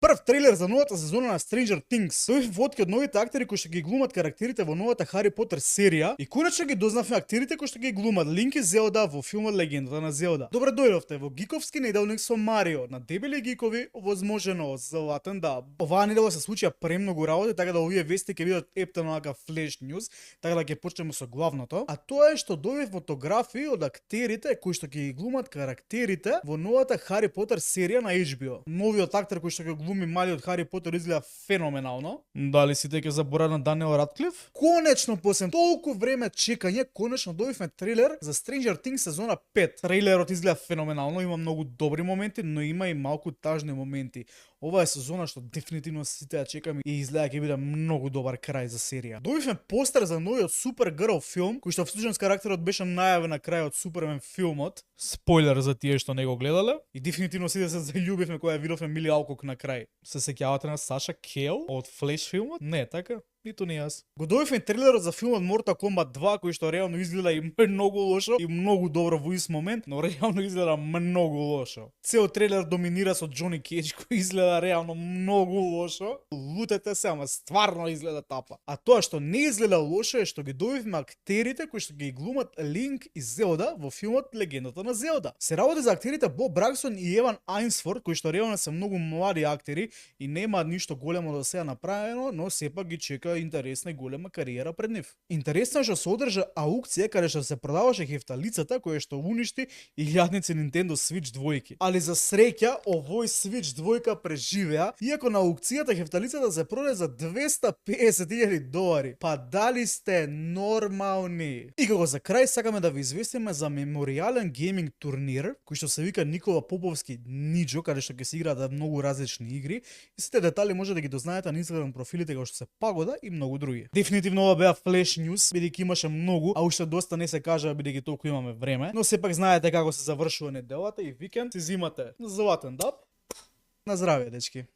Прв трейлер за новата сезона на Stranger Things. Тој водки од новите актери кои што ги глумат карактерите во новата Хари Потер серија и конечно ги дознавме актерите кои што ги глумат Линк и Зелда во филмот Легендата на Зелда. Добре дојдовте во Гиковски неделник со Марио, на дебели гикови, возможено златен да. Оваа недела се случија премногу работи, така да овие вести ќе бидат ептено на флеш ньюз, така да ќе почнеме со главното. А тоа е што добив фотографии од актерите кои што ги глумат карактерите во новата Хари Потер серија на HBO. Новиот актер кој што го глуми малиот Хари Потер изгледа феноменално. Дали сите ќе заборават на Даниел Радклиф? Конечно, после толку време чекање, конечно добивме трейлер за Stranger Things сезона 5. Трейлерот изгледа феноменално, има многу добри моменти, но има и малку тажни моменти. Ова е сезона што дефинитивно сите ја чекаме и изгледа ќе биде многу добар крај за серија. Добивме постер за новиот Supergirl филм, кој што всушност карактерот беше најавен на крајот Супермен филмот. Спойлер за тие што не го гледале. И дефинитивно сите се заљубивме кога ја видовме Мили Алкок на крај. Се сеќавате на Саша Кел од Флеш филмот? Не, така? Ниту не јас. Го добивме трейлерот за филмот Mortal Kombat 2, кој што реално изгледа и многу лошо и многу добро во ист момент, но реално изгледа многу лошо. Цел трейлер доминира со Џони Кейдж кој изгледа реално многу лошо. Лутете се, ама стварно изгледа тапа. А тоа што не изгледа лошо е што ги добивме актерите кои што ги глумат Линк и Зелда во филмот Легендата на Зелда. Се работи за актерите Боб Браксон и Еван Айнсфорд, кои што реално се многу млади актери и нема ништо големо да се направено, но сепак ги чека интересна и голема кариера пред нив. Интересно е што се одржа аукција каде што се продаваше хефталицата која што уништи илјадници Nintendo Switch 2. Али за среќа овој Switch 2 преживеа, иако на аукцијата хефталицата се продаде за $250,000. Па дали сте нормални? И како за крај сакаме да ви известиме за меморијален гейминг турнир кој што се вика Никола Поповски Ниџо, каде што ќе се играат многу различни игри и сите детали може да ги дознаете на Instagram профилите како што се Пагода и многу други. Дефинитивно ова беа флеш ньюз, бидејќи имаше многу, а уште доста не се кажа бидејќи толку имаме време, но сепак знаете како се завршува неделата и викенд си зимате златен даб. На здравје, дечки.